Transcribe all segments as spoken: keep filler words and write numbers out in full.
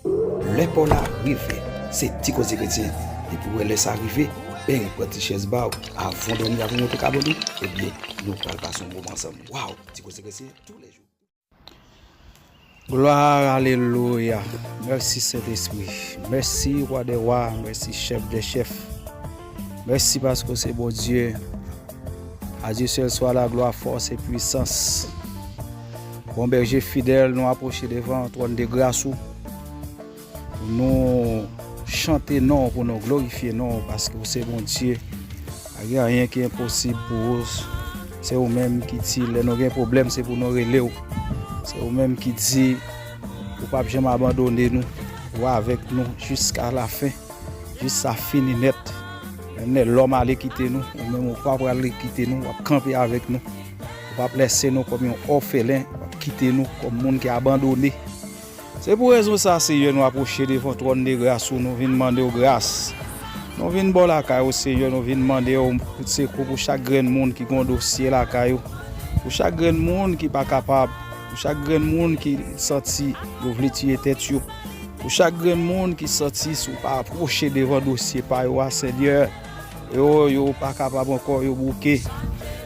Lè pa w la rive, se Ti Koze Kretyen. Depi w wè lè sa rive, beny, pran ti chèz ba w, avan w dòmi, avan w monte kabòn ou, ebyen, nou pral pase yon moman ansanm. Waw, Ti Koze Kretyen, toulejou. Glwa, alelouya. Mèsi, Sentespri. Mèsi, Wa dè wa. Mèsi, Chèf dè chèf. Mèsi paske w se Bondye. A Dye sèl swa laglwa, fòs e pwisans. Bon bèje fidèl, nou apwoche devan twòn de gras ou pou nou chante non w, pou nou glorifye non w, paske w se Bondye. Pa gen anyen ki enposib pou ou. Se ou menm ki di lè nou gen pwoblèm, se pou nou rele w. Se ou menm ki di ou p ap janm abandone nou. Ou avèk nou jiska lafen, jis sa fini nèt. Menm lè lòm ale kite nou, ou menm ou pa pral kite nou, w ap kanpe avèk nou. Ou p ap lèse nou kòm yon òfelen, w ap kite nou kòm moun ki abandone. Se pou rezon sa, Seyè, nou apwoche devan twòn de gras ou, nou vin mande w gras. Nou vin ba w lakay ou, Seyè, nou vin mande w sekou pou chak grenn moun ki gen yon dosye lakay ou. Pou chak grenn moun ki pa kapab, pou chak grenn moun ki santi yo vle tiye tèt yo. Pou chak grenn moun ki santi si w pa apwoche devan dosye pa yo a, Senyè, yo, yo pa kapab ankò, yo bouke.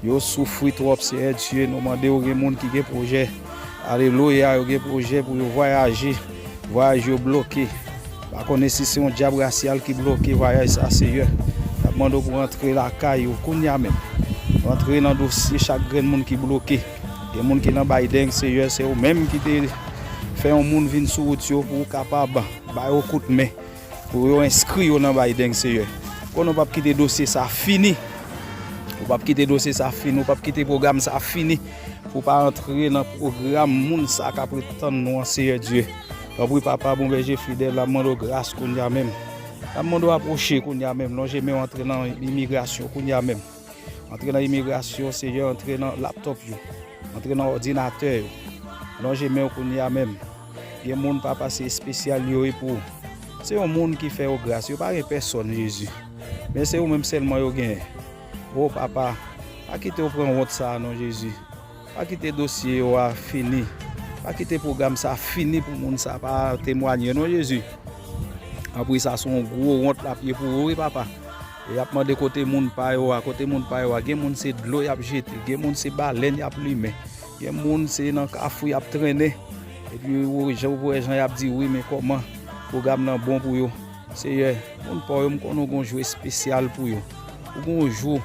Yo soufri twòp, Seyè Dye. Nou mande w, gen moun ki gen pwojè. Alelouya, yo gen pwojè pou yo vwayaje. Vwayaj yo bloke. Pa konnen si se yon dyab rasyal ki bloke vwayaj sa, Seyè. N ap mande w pou w antre lakay yo kounye a menm. Antre nan dosye chak grenn moun ki bloke. Gen moun ki nan Biden, Seyè, se ou menm ki te fè yon moun vin sou wout yo pou w kapab ba yo kout men, pou yo enskri yo nan Biden, Seyè. Konnen w p ap kite dosye sa fini. Ou p ap kite dosye sa fini. Ou p ap kite pwogram sa fini pou w pa antre nan pwogram moun sa k ap ret tann nou an, Seyè Dye. Tanpri, Papa, bon bèje fidèl, n ap mande w gras kounye a menm. N ap mande w apwoche kounye a menm. Lonje men w antre nan imigrasyon kounye a menm. Antre nan imigrasyon, Seyè, antre nan laptòp yo. Antre nan òdinatè yo. Lonje men w kounye a menm. Gen moun, Papa, se espesyal yo ye pou ou. Se yon moun ki fè yo gras. Yo pa gen pèsòn, Jezi. Men se ou menm sèlman yo genyen. O, Papa, pa kite yo pran wont sa a non, Jezi. Pa kite dosye yo a fini. Pa kite pwogram sa a fini pou moun sa a pa temwaye non, Jezi. Tanpri, sa se yon gwo wont l ap ye pou ou, wi, Papa. E y ap mande kote moun pa yo a, kote moun pa yo a. Gen moun se dlo y ap jete, gen moun se balèn y ap limen, gen moun se nan kafou y ap trennen. Epi ou, jan ou wè jan y ap di wi, men kòman pwogram nan bon pou yo. Seyè, moun pa w yo, m konnen w gen yon jou espesyal pou yo. Ou gen yon jou,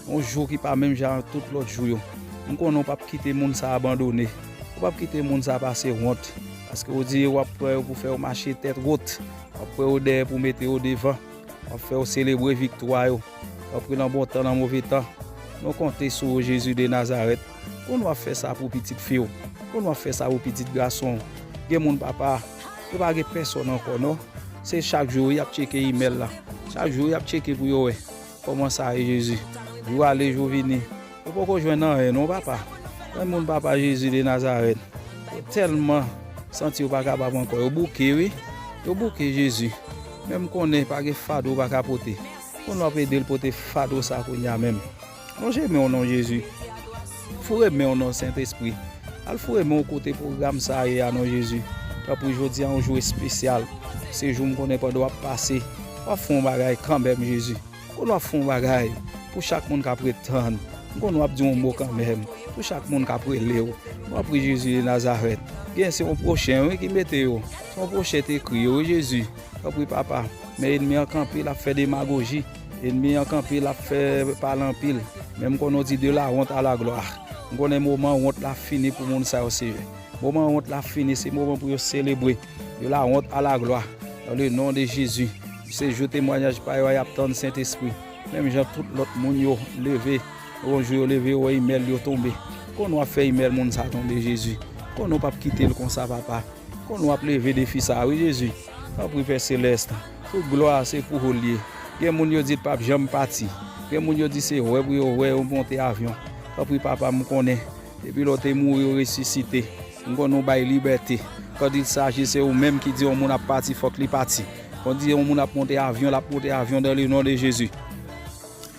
yon jou ki pa menm jan ak tout lòt jou yo. M konnen w p ap kite moun sa a abandone. Ou p ap kite moun sa a pase wont. Paske w di w ap pran yo pou fè yo mache tèt wot. W ap pran yo dèyè pou mete yo devan. W ap fè yo selebre viktwa yo. Tanpri, nan bon tan, nan move tan, nou konte sou ou, Jezi de Nazarèt. Konnen w ap fè sa pou pitit fi w. Konnen w ap fè sa pou pitit gason w. Gen moun, Papa, yo pa gen pèsòn ankò non. Se chak jou y ap tcheke imèl la. Chak jou y ap tcheke pou yo wè kòman sa ye, Jezi. Jou ale, jou vini. Yo poko jwenn anyen non, Papa. Gen moun, Papa, Jezi de Nazarèt, yo tèlman santi yo pa kapab ankò. Yo bouke, wi. Yo bouke, Jezi. Men m konnen pa gen fado w pa ka pote. Konnen w ap ede l pote fado sa kounye a menm. Lonje men w non, Jezi. Foure men w non, Sentespri. Al foure men w kote pwogram sa a ye a non, Jezi. Tanpri, jodi a yon jou espesyal. Se jou m konnen pandan w ap pase, w ap fè yon bagay kanmenm, Jezi. Konnen w ap fè yon bagay pou chak moun k ap ret tann. M konnen w ap di yon mo kanmenm pou chak moun k ap rele w. Nou ap priye Jezi de Nazarèt. Gen se yon pwochen, wi, ki mete yo. Se yon pwochen te ekri yo, wi, Jezi. Tanpri, Papa. Men ènmi an kanpe, l ap fè demagoji. Ènmi an kanpe, l ap fè pale anpil. Men m konnen w di de la honte à la gloire. M konnen moman wont la fini pou moun sa yo, Seyè. Moman wont la fini, se moman pou yo selebre. De la honte à la gloire. Dans le nom de Jésus. Se jou temwayaj pa yo a y ap tann, Sentespri. Menm jan tout lòt moun yo leve, yon jou yo leve, yo wè imèl yo tonbe. Konnen w ap fè imèl moun sa tonbe, Jezi. Konnen w p ap kite l konsa, Papa. Konnen w ap leve defi sa, wi, Jezi. Tanpri, Pè Selès, tout glwa se pou ou l ye. Gen moun yo di l p ap janm pati. Gen moun yo di se wè pou yo wè yo monte avyon. Tanpri, Papa, m konnen depi lè w te mouri, ou resisite. M konnen w bay libète. Quand il s'agit, se ou menm ki di yon moun ap pati, fòk li pati. Quand di yon moun ap monte avyon, l ap monte avyon dans le nom de Jésus.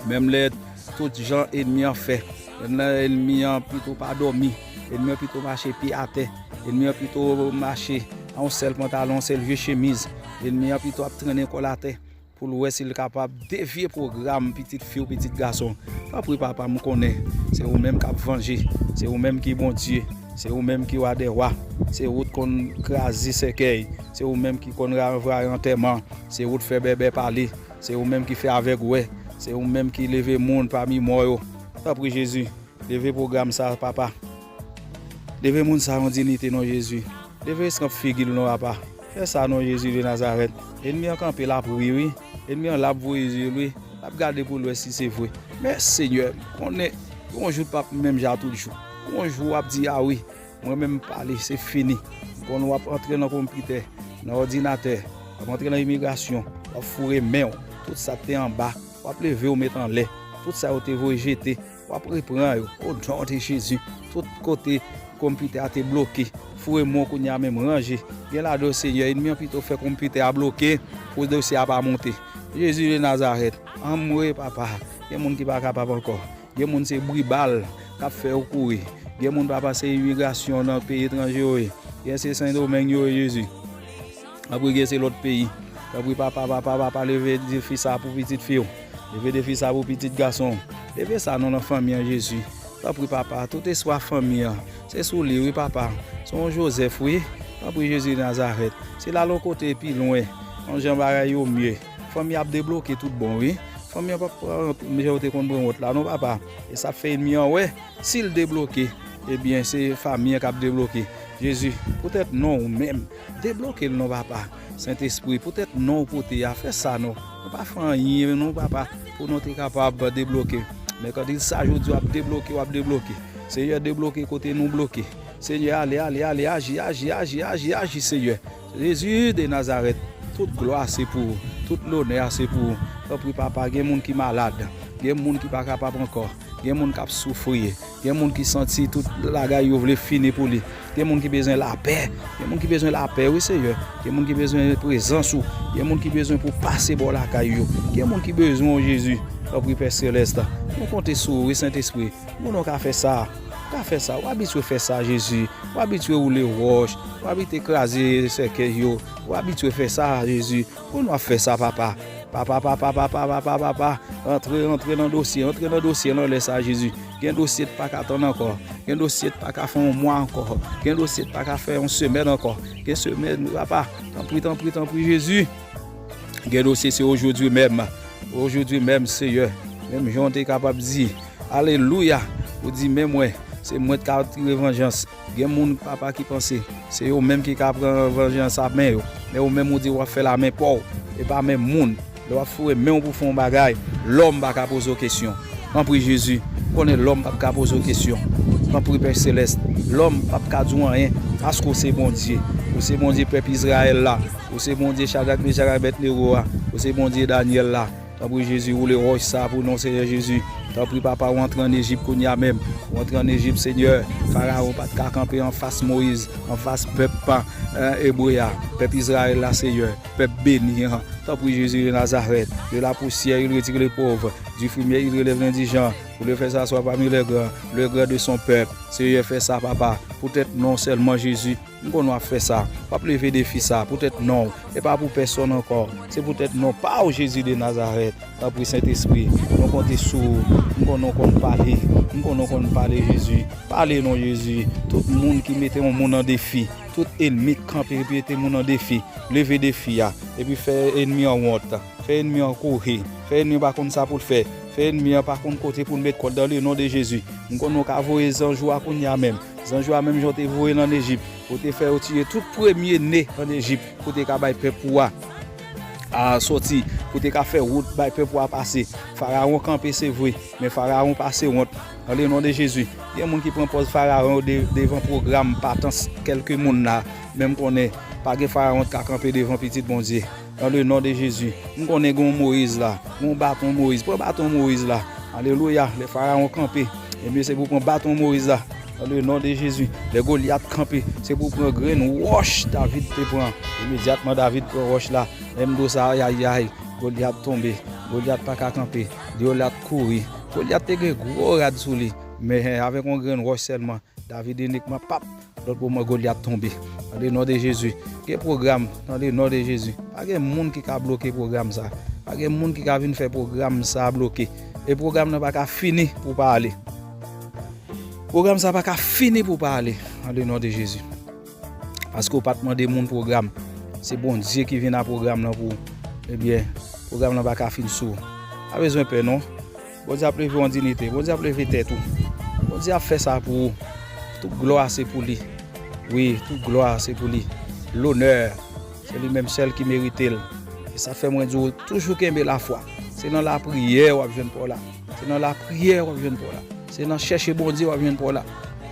Menm lè tout jan ènmi an fè, menm lè ènmi an pito pa dòmi, ènmi an pito mache pye atè, ènmi an pito mache yon sèl pantalon, yon sèl vye chemiz. Ènmi an pito ap trennen kò l atè pou l wè si l kapab devye pwogram pitit fi w, pitit gason w. Tanpri, papa, m konnen se ou menm k ap vanje, se ou menm ki Bondye, se ou menm ki Wa dè wa, se ou t konn kraze sèkèy, se ou menm ki konn ranvwaye antèman, se ou t fè bèbè pale, se ou menm ki fè avèg wè, se ou menm ki leve moun pami mò yo. Tanpri, Jezi, leve pwogram sa, papa. Leve moun sa yon diyite, non Jezi. Leve eskanp figi l, non papa. Fè sa, non Jezi de Nazarèt. Ènmi an kanpe, l ap ri, wi. Ènmi an la ap voye zye l, wi. L ap gade pou l wè si se vre. Men, Senyè, m konnen yon jou p ap menm jan tout jou. Yon jou w ap di, a wi, mwen menm m pale, se fini. M konnen w ap antre nan konpitè, nan òdinatè, w ap antre nan imigrasyon, w ap foure men w, tout sa k te anba, w ap leve w met anlè, tout sa yo te voye jete, w ap repran yo. O non de Jezi, tout kote konpitè a te bloke, foure men w kounye a menm, ranje. Gen ladan yo, Senyè, ènmi an pito fè konpitè a bloke pou dosye a pa monte. Jezi de Nazarèt, anmwe, papa, gen moun ki pa kapab ankò. Gen moun se bri bal k ap fè yo kouri. Gen moun, papa, se imigrasyon nan peyi etranje yo ye. Gen se Sendomeng yo ye, Jezi. Tanpri, gen se lòt peyi. Tanpri, papa, papa, papa, leve defi sa pou pitit fi w. Leve defi sa pou pitit gason w. Leve sa, non, nan fanmi an, Jezi. Tanpri, papa, tout espwa fanmi an, se sou li, wi, papa. Se yon Jozèf, wi. Tanpri, Jezi de Nazarèt. Se l al yon kote pi lwen. Yon jan bagay yo mye. Fanmi ap debloke tout bon, wi. Fanmi an p ap pran jan yo te konn pran wòt la, non, papa. E sa ap fè ènmi an wè. Si l debloke, ebyen, se fanmi an k ap debloke. Jezi, poutèt non w menm, debloke l, non, papa. Sentespri, poutèt non w pote a, fè sa, non. Nou pa fè anyen, non, papa, pou nou te kapab debloke. Men kantil sa jodi, w ap debloke, w ap debloke. Senyè, debloke kote nou bloke. Senyè, ale, ale, ale, aji, aji, aji, aji, aji, Senyè. Jezi de Nazarèt, tout glwa se pou ou, tout lonè a se pou ou. Tanpri, papa, gen moun ki malad, gen moun ki pa kapab ankò, gen moun k ap soufri, gen moun ki santi tout bagay yo vle fini pou li, gen moun ki bezwen lapè, gen moun ki bezwen lapè, wi, Senyè, gen moun ki bezwen prezans ou, gen moun ki bezwen pou pase bò lakay yo, gen moun ki bezwen w, Jezi. Tanpri, Pè Selès, nou konte sou ou, wi, Sentespri. Moun ou ka fè sa, ou ka fè sa, ou abitye fè sa, Jezi. Ou abitye woule wòch, ou abitye kraze sèkèy yo, ou abitye fè sa, Jezi. Pou nou ap fè sa, papa. Papa, papa, papa, papa, papa. Antre, antre nan dosye, antre nan dosye nan lè sa, Jezi. Gen dosye t pa ka tann ankò. Gen dosye t pa ka fè yon mwa ankò. Gen dosye t pa ka fè yon semèn ankò. Gen semèn, papa. Tanpri, tanpri, tanpri, Jezi. Gen dosye se ojodwi menm. Ojodwi menm, Seyè. Menm jan w te kapab di, alelouya, ou di, men mwen, se mwen k ka tire vanjans. Gen moun, papa, ki panse se yo menm ki ka pran vanjans a men yo. Men ou menm ou di w ap fè l a men pa w, e pa men moun. Lè w ap foure men w pou fè yon bagay, lòm pa ka poze w kesyon. Tanpri, Jezi, m konnen lòm p ap ka poze w kesyon. Tanpri, Pè Selès, lòm p ap ka di w anyen, paske w se Bondye. Ou se Bondye pèp Izrayèl la. Ou se Bondye Chadrak, Mechak, Abèdnego a. Ou se Bondye Danyèl la. Tanpri, Jezi, woule wòch sa pou non, Seyè Jezi. Tanpri, papa, ou antre ann Ejip kounye a menm. Ou antre ann Ejip, Senyè. Farawon pa t ka kanpe anfas Moyiz, anfas pèp pa, eh, ebre a, pèp Izrayèl la, Seyè. Pèp beni an. Tanpri, Jezi de Nazarèt. De la poussière, il retire le pauvre. Du fumier, il relève l'indigent. Pour le faire s'asseoir parmi les grands, le grand de son peuple. Seyè, fè sa, papa. Poutèt non sèlman, Jezi. M konnen w ap fè sa. W ap leve defi sa poutèt non w. E pa pou pèsonn ankò. Se poutèt non pa w, Jezi de Nazarèt. Tanpri, Sentespri, nou konte sou ou. M konnen w konn pale. M konnen w konn pale, Jezi. Pale non, Jezi. Tout moun ki mete yon moun an defi, tout ènmi k kanpe epi mete moun an defi, leve defi a. Epi fè ènmi an wont. Fè ènmi an kouri. Fè ènmi an pa konn sa pou l fè. Fè ènmi an pa konn kote pou l met kò l, dans le nom de Jésus. M konnen w ka voye zanj ou a kounye a menm. Zanj ou a menm jan w te voye l ann Ejip. Ou te fè yo tiye tout premye ne ann Ejip. Pou te ka bay pèp ou a, a sòti. Pou te ka fè wout bay pèp ou a pase. Farawon kanpe, se vre. Men Farawon pase wont. Dans le nom de Jésus. Gen moun ki pran pòz Farawon yo de-, devan pwogram patans kèlke moun la. Men m konnen pa gen Farawon k ka kanpe devan pitit Bondye. Dans le nom de Jésus. M konnen gen yon Moyiz la. Gen yon baton Moyiz. Pran baton Moyiz la. Alelouya. Lè Farawon kanpe, ebyen, se pou pran baton Moyiz la. Dans le nom de Jésus. Lè Golyat kanpe, se pou pran grenn wòch David te pran. Imedyatman, David pran wòch la. Lè m di w sa, ayayay, Golyat tonbe. Golyat pa ka kanpe. Golyat kouri. Golyat te gen gwo rad sou li. Men avèk yon grenn wòch sèlman, David inikman, pap, lòt moman, Golyat tonbe. Dans le nom de Jésus. Gen pwogram, dans le nom de Jésus. Pa gen moun ki ka bloke pwogram sa. Pa gen moun ki ka vin fè pwogram sa bloke. E pwogram nan pa ka fini pou pa ale. Pwogram sa pa ka fini pou pa ale. Dans le nom de Jésus. Paske w pa t mande moun pwogram. Se Bondye ki vin a pwogram nan pou ou. Ebyen, pwogram nan pa ka fin sou ou. Pa bezwen pè non. Bondye ap leve w an diyite. Bondye ap leve tèt ou. Bondye ap fè sa pou ou. Tout glwa se pou li. Wi, tout glwa se pou li. Lonè, se li menm sèl ki merite l. E sa fè mwen di w, toujou kenbe lafwa. Se nan lapriyè w ap jwenn pa w la. Se nan lapriyè w ap jwenn pa w la. Se nan chèche Bondye w ap jwenn pa w la.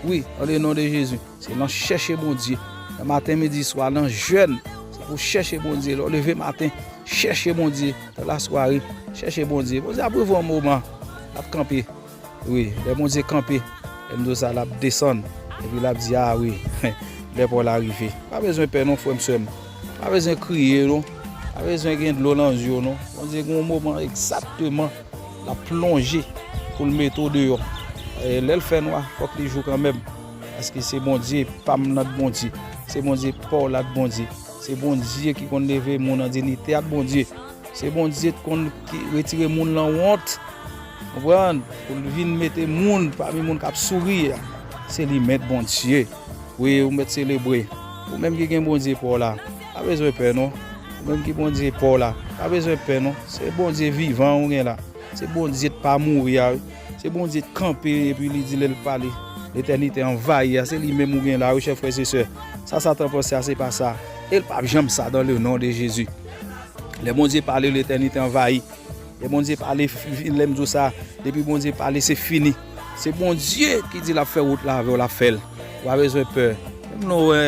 Wi, dans le nom de Jésus. Se nan chèche Bondye. Nan maten, midi, swa, nan jèn. Se pou chèche Bondye. Lè w leve maten, chèche Bondye. Nan lasware, chèche Bondye. Bondye ap rive yon moman, l ap kanpe. Wi, lè Bondye kanpe, lè m di w sa, l ap desann. Epi l ap di, a wi, lè pa w la rive. Pa bezwen pè non, frè m, sè m. Pa bezwen kriye non. Pa bezwen gen dlo nan zye w non. Bondye gen yon moman egzakteman l ap plonje pou l mete w deyò. E lè l fè nwa, fòk li jou kanmenm. Paske se Bondye pa m nan t Bondye. Se Bondye pa w la t Bondye. Se Bondye ki konn leve moun an diyite a t Bondye. Se Bondye t konn ki retire moun nan wont. Konprann? Pou l vin mete moun pami moun k ap souri a. Se li menm t Bondye. Wi, ou mèt selebre. Ou menm ki gen Bondye pa w la, pa bezwen pè non. Ou menm ki Bondye pa w la, pa bezwen pè non. Se Bondye vivan ou gen la. Se Bondye t pa mouri a, wi. Se Bondye t kanpe epi li di lè l pale, letènite anvayi a. Se li menm ou gen la, wi, chè frè e sè. Sa Satan panse a, se pa sa. E l p ap janm sa dans le nom de Jésus. Lè Bondye pale, letènite anvayi. Lè Bondye pale, fi-, lè m di w sa, depi Bondye pale, se fini. Se Bondye ki di l ap fè wout la avè w, l ap fè l. Ou pa bezwen pè. Menm lè w wè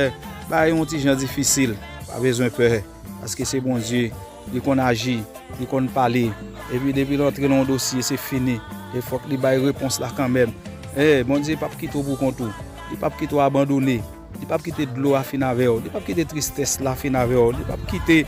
bagay yon ti jan difisil, ou pa bezwen pè. Paske se Bondye, li konn aji, li konn pale. Epi depi l antre nan yon dosye, se fini. E fòk li bay repons la kanmenm. E, Bondye p ap kite w pou kont ou. Li p ap kite w abandone. Li p ap kite dlo a fin avè w. Li p ap kite tristès la fin avè w. Li p ap kite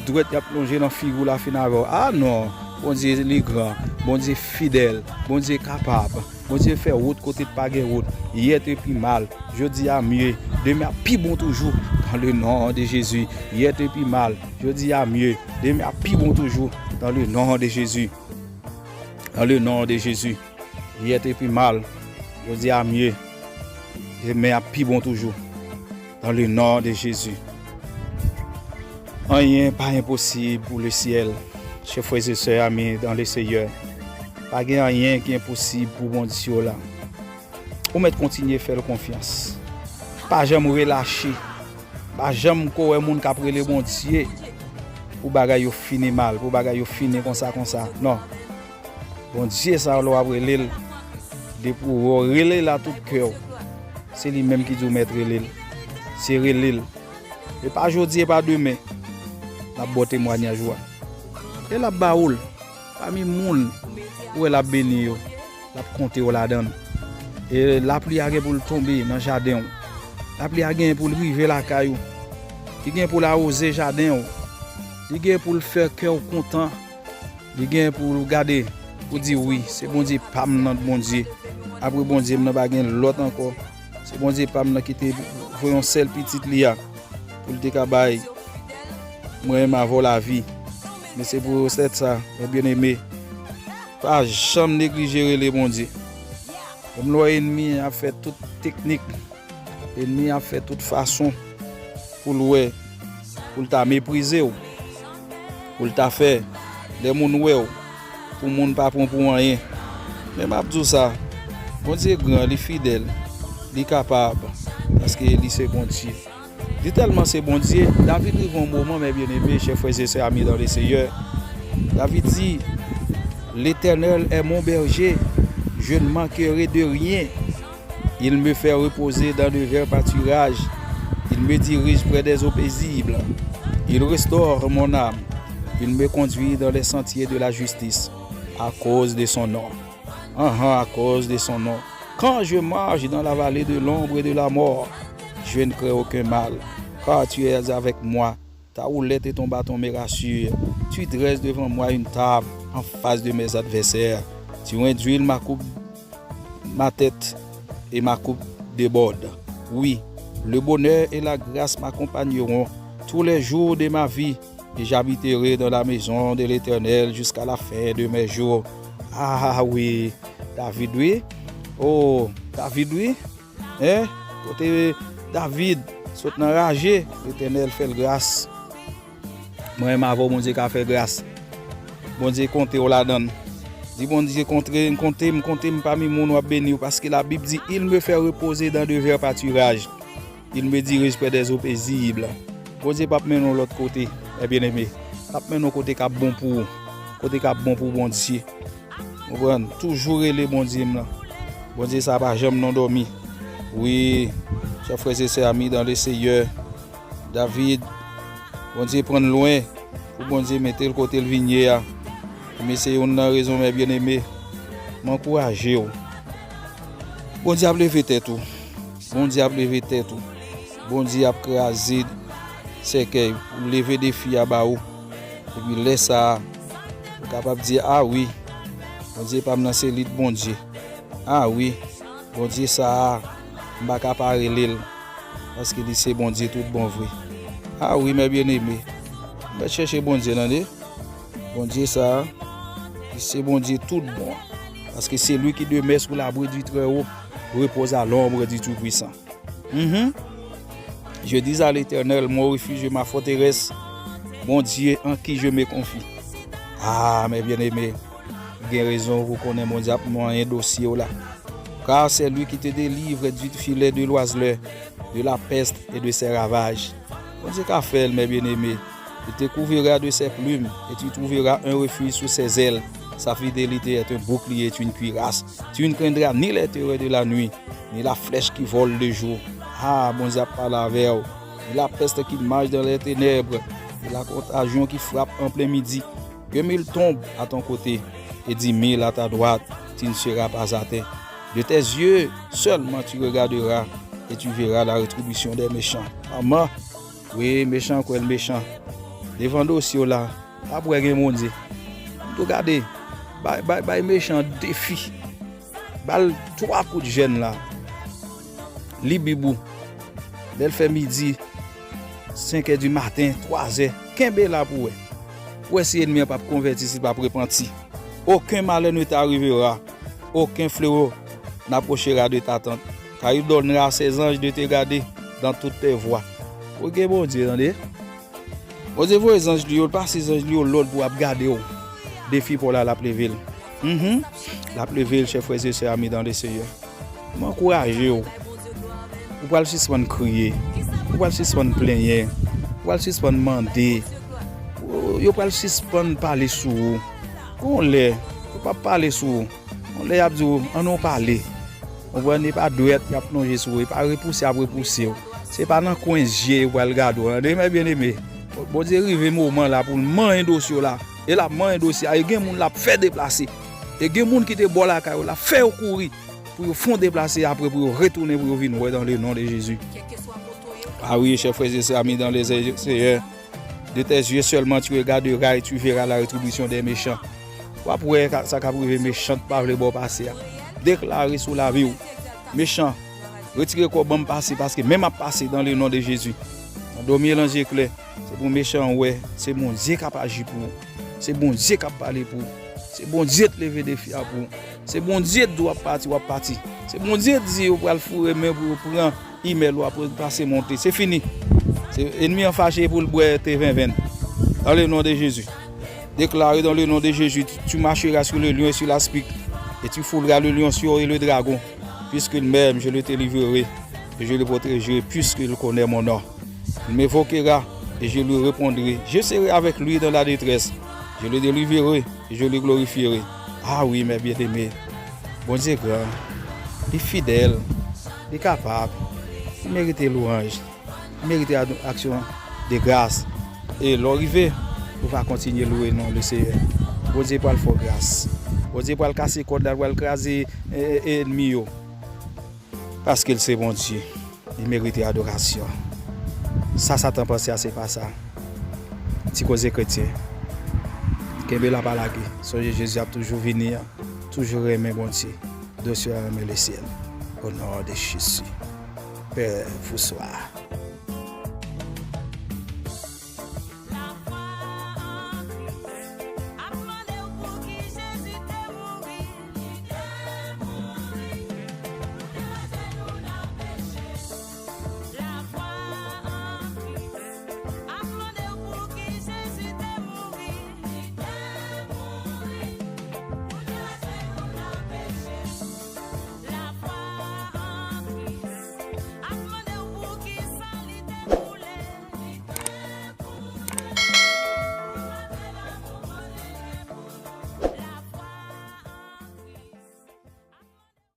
dwèt y ap lonje nan figi w la fin avè w. A non! Bondye li gran. Bondye fidèl. Bondye kapab. Bondye fè wout kote pa gen wout. Hier était plus mal. Jodi a mieux. Demen ap pi bon toujou. Dans le nom de Jésus. Hier était plus mal. Jodi a mieux. Demen ap pi bon toujou. Dans le nom de Jésus. Dans le nom de Jésus. Hier était plus mal. Jodi a mieux. Demen ap pi bon toujou. Dans le nom de Jésus. Anyen pa enposib pou le syèl. Chè frè e sè, ami dans le Seigneur. Pa gen anyen ki enposib pou Bondye w la. Ou mèt kontinye fè l konfyans. Pa janm relache. Pa janm ko wè moun k ap rele Bondye pou bagay yo fini mal, pou bagay yo fini konsa, konsa. Non. Bondye sa lè w ap rele l, depi w rele l a tout kè w, se li menm ki di w mèt rele l. Se rele l. E pa jodi, e pa demen, l ap ba w temwayaj ou a. E l ap ba ou l. Pami moun ou wè l ap beni yo, l ap konte w ladan l. E lapli a gen pou l tonbe nan jaden w. Lapli a gen pou l rive lakay ou. Li gen pou l awoze jaden w. Li gen pou l fè kè w kontan. Li gen pou l gade, pou di, wi, se Bondye pa m nan t Bondye. Apre Bondye m nan pa gen lòt ankò. Se Bondye pa m nan ki te voye yon sèl pitit li a pou l te ka bay mwen menm avè w lavi. Men se pou sèt sa, mè byeneme, pa janm neglije rele Bondye. Menm lè w wè ènmi an ap fè tout teknik, ènmi an ap fè tout fason pou l wè, pou l ta meprize w, pou l ta fè lè moun wè w, pou moun pa pran w pou anyen. Men m ap di w sa, Bondye gran, li fidèl, li kapab, paske li se Bondye. Li tèlman se Bondye, David rive yon moman, mè byeneme, chè frè e sè, ami dans le Seigneur, David di, L'Éternel est mon berger, je ne manquerai de rien. Il me fait reposer dans de verts pâturages. Il me dirige près des eaux paisibles. Il restaure mon âme. Il me conduit dans les sentiers de la justice à cause de son nom. Ahan, à cause de son nom. Quand je marche dans la vallée de l'ombre de la mort, je ne crains aucun mal, car tu es avec moi. Ta houlette et ton bâton me rassurent. Tu dresses devant moi une table en face de mes adversaires. Tu induis ma coupe, ma tête et ma coupe déborde. Wi, Le bonheur et la grâce m'accompagneront tous les jours de ma vie, et j'habiterai dans la maison de l'Éternel jusqu'à la fin de mes jours. Ah wi, David wi. Oh, David wi. Hein? Kote David sot nan raje, Letènèl fè l gras. Mwen renmen avè w, Bondye ka fè gras. Bondye konte w ladan l. Di Bondye kontre, konte m, konte m pami moun w ap beni yo, paske Labib di, il me fait reposer dans de verts pâturages. Il me dirige près des eaux paisibles. Bondye p ap mennen w lòt kote, mè byeneme. L ap mennen w kote k ap bon pou ou, kote k ap bon pou Bondye. Konprann? Toujou rele Bondye m lan. Bondye sa a pa janm non dòmi. Wi, chè frè e sè, ami dans le Seigneur. David, Bondye pran l lwen pou Bondye mete l kote l vin ye a. Men se youn nan rezon, mè byeneme, m ankouraje w. Bondye ap leve tèt ou. Bondye ap leve tèt ou. Bondye ap kraze sèkèy pou leve defi a ba ou. Epi lè sa a, ou kapab di, a wi, Bondye pa m nan se li t Bondye. A wi, Bondye sa a, m pa ka pa rele l, paske li se Bondye tout bon vre. A wi, mè byeneme, mèt chèche Bondye, tande. Bondye sa a, li se Bondye tout bon, paske celui qui demeure sous l'abri du Très-Haut repose à l'ombre du Tout-Puissant. Mhm. Je dis à l'Éternel, mon refuge et ma forteresse, mon Dieu en qui je me confie. Ah, mes bien-aimés, gen rezon pou konnen Bondye ap manyen dosye w la. Car c'est lui qui te délivre du filet de l'oiseleur, de la peste et de ses ravages. Bondye ka fè l, mes bien-aimés. Il te couvrira de ses plumes, et tu trouveras un refuge sous ses ailes. Sa fidelite est un bouclier et une cuirasse. Tu ne craindras ni les terreurs de la nuit, ni la flèche qui vole de jour. Ah, Bondye ap pale avè w. Ni la peste qui marche dans les ténèbres, ni la contagion qui frappe en plein midi. Que mille tombent à ton côté et dix mille à ta droite, tu ne seras pas atteint. De tes yeux seulement tu regarderas et tu verras la rétribution des méchants. Manman, wi, mechan kwè l mechan. Devan dosye w la, ap wè gen Bondye. Tou gade, bay, bay, bay mechan defi. Ba l twa kout jèn la. Li Bib ou. Lè l fè midi, senk è di maten, twa zè, kenbe la pou wè. Pou wè si ènmi an p ap konvèti, si l p ap repanti. Aucun malheur ne t'arrivera. Aucun fléau n'approchera de ta tente. Car il donnera à ses anges de te garder dans toutes tes voies. Ou gen Bondye, tande. Bondye voye zanj li yo, l pase zanj li yo lòd pou ap gade w. Defi pa w la, l ap leve l. Mhm. L ap leve l, chè frè e sè, ami dans le Seigneur. M ankouraje w. Ou pral sispann kriye. Ou pral sispann plenyen. Ou pral sispann mande. Ou- Yo pral sispann pale sou ou. Gon lè, yo p ap pale sou ou. Gon lè y ap di w, "Ann nou pale." Ou konprann, e pa dwèt y ap plonje sou ou, e pa repouse y ap repouse w. Se pa nan kwen zye yo pral gade w, tande, mè byeneme. Bondye rive moman la pou l manyen dosye w la. E l ap manyen dosye a, e gen moun l ap fè deplase. E gen moun ki te bò lakay ou, l ap fè yo kouri pou yo fè yon deplase apre, pou yo retounen, pou yo vin wè dans le nom de Jésus. Ah oui, chers frères et sœurs, amis dans le Seigneur, de tes yeux seulement tu regarderas et tu verras la rétribution des méchants. W ap wè ka- sa k ap rive mechan t pa vle ba w pase a. Deklare sou lavi w. Mechan, retire kò w, ban m pase, paske men m ap pase dans le nom de Jésus. Nan domye lanje klè, se pou mechan an wè, se Bondye k ap aji pou ou. Se Bondye k ap pale pou ou. Se Bondye t leve defi a pou ou. Se Bondye t di w ap pati, w ap pati. Se Bondye t di yo pral foure men pou yo pran imèl ou apre pase monte. Se fini. Se ènmi an fache pou l bwè te venvenn. Dans le nom de Jésus. Déclaré dans le nom de Jésus, tu, tu marcheras sur le lion et sur l'aspic, et tu fouleras le lionceau et le dragon, puisqu'il m'aime, je le délivrerai, et je le protégerai, puisqu'il connaît mon nom. Il m'invoquera, et je lui répondrai. Je serai avec lui dans la détresse. Je le délivrerai, et je le glorifierai. Ah oui, mes bien-aimés. Bondye gran, li fidèl, li kapab, li merite lwanj, li merite ad- aksyon de gras. E lè w rive, ou va kontinye lwe non le Seyè. Bondye pral fè w gras. Bondye pral kase kòd la, pral kraze e, e, ènmi yo. Paske l se Bondye. Li merite adorasyon. Sa Satan panse a, se pa sa. Ti koze kretyen. Kenbe la, pa lage. Sonje Jezi ap toujou vini an. Toujou renmen Bondye. Dosye a renmen lesyèl. O non de Jezi. Pè Fwoswa.